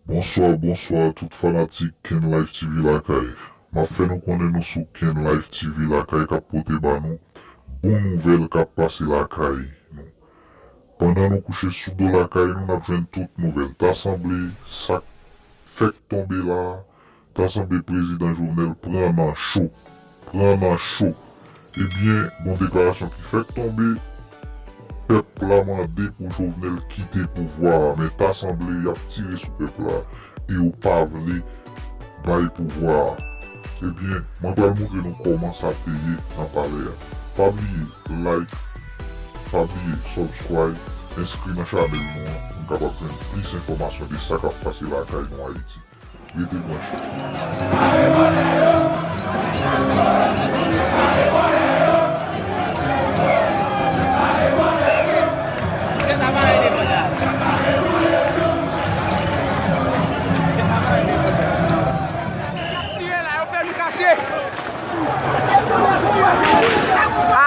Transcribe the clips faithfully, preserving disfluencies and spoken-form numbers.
Bonswa, bonswa tout fanatik Ken Live T V lakay. M ap fè nou konnen nou sou Ken Live T V lakay k ap pote ba nou bon nouvèl k ap pase lakay nou. Pandan nou kouche sou do lakay nou, n ap jwenn tout nouvèl. Ta sanble sa k fèk tonbe la a, ta sanble prezidan Jovenel pran nan cho. Pran nan cho. Ebyen, gon deklarasyon ki fèk tonbe, pèp la mande pou Jovenel kite pouvwa a, men ta sanble y ap tire sou pèp la e yo pa vle bay pouvwa a. Ebyen, mwen pral montre nou kòman sa te ye nan palè a. Pa bliye like, pa bliye subscribe, enskri nan chanèl nou an pou n kapab jwenn plis enfòmasyon de sa k ap pase lakay nou Ayiti. Rete branche. Tire la, yo fè nou kache. A,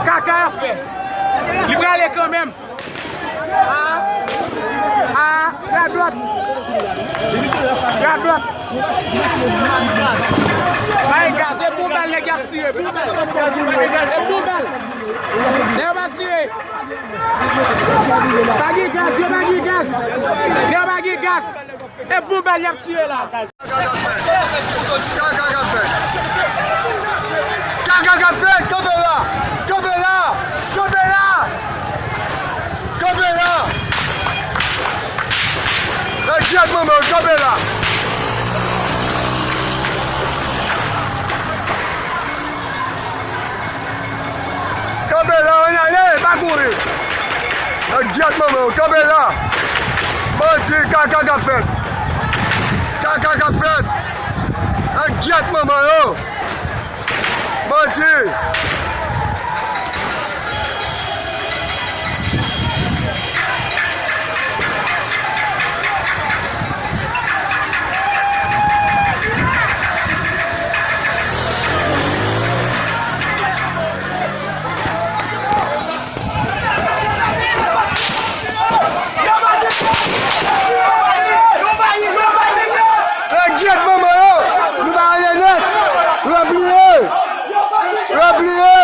kaka y ap fè. Li prale kanmenm. A, a, radòt. Radòt. Bay gaz, se bon bal nèg y ap tire. Bon bal. Se bon bal. Nèg yo pa tire. Pa gen gaz, yo pa gen gaz. Nèg yo pa gen gaz. E bon bal y ap tire la. Kaka k ap fèt! Kaka k ap fèt! Kanpe la! Kanpe la! Kanpe la! Kanpe la! Nan gyèt manman w, kanpe la! Kanpe la, ann ale, pa kouri! Nan gyèt manman w, kanpe la! Bandi, kaka k ap fèt! Kaka k ap fèt! Nan gyèt manman yo! Bandi! Enkyèt manman yo, nou pa ale nèt. Repliye! Repliye!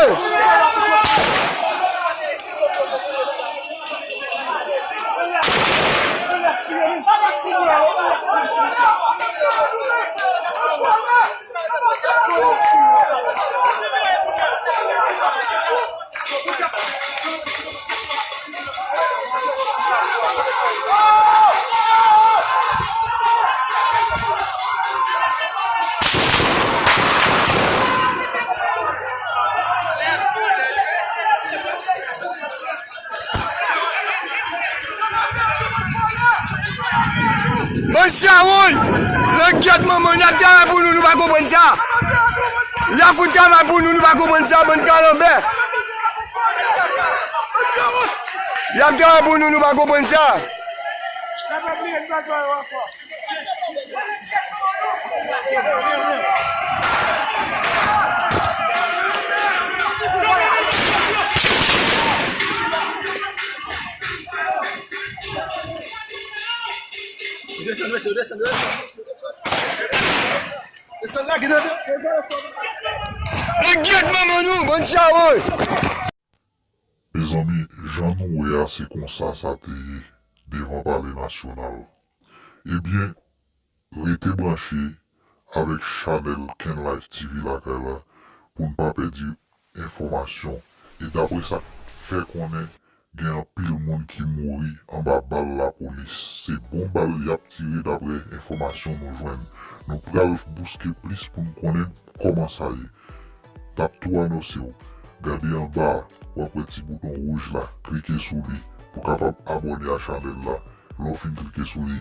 Bann chawony! Nan gyèt manman, n ap travay pou nou, nou pa konprann sa. Y ap fout travay pou nou, nou pa konprann sa, bann kalanbè. Y ap travay pou nou, nou pa konprann sa. Desann, mesye, desann, desann. Desann la, ki nan Enkyèt manman nou, bann chawony! Mezanmi, jan nou wè a, se konsa sa te ye devan Palè Nasyonal. Ebyen, rete branche avèk chanèl Ken Live T V lakay la pou n pa pèdi enfòmasyon. E daprè sa k fè konnen, gen anpil moun ki mouri anba bal lapolis. Se bon bal y ap tire daprè enfòmasyon nou jwenn. Nou pral bouske plis pou n konnen kòman sa ye. N ap tou anonse w. Gade anba a, w ap wè ti bouton wouj la. Klike sou li pou w kapab abòne a chanèl la. Lè w fin klike sou li,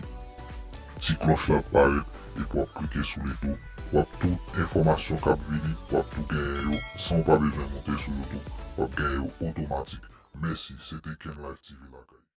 ti klòch la ap parèt epi w ap klike sou li tou. W ap tout enfòmasyon k ap vini, w ap tou genyen yo san w pa bezwen moute sou YouTube. W ap genyen yo otomatik. Mèsi, se te Ken Live T V lakay.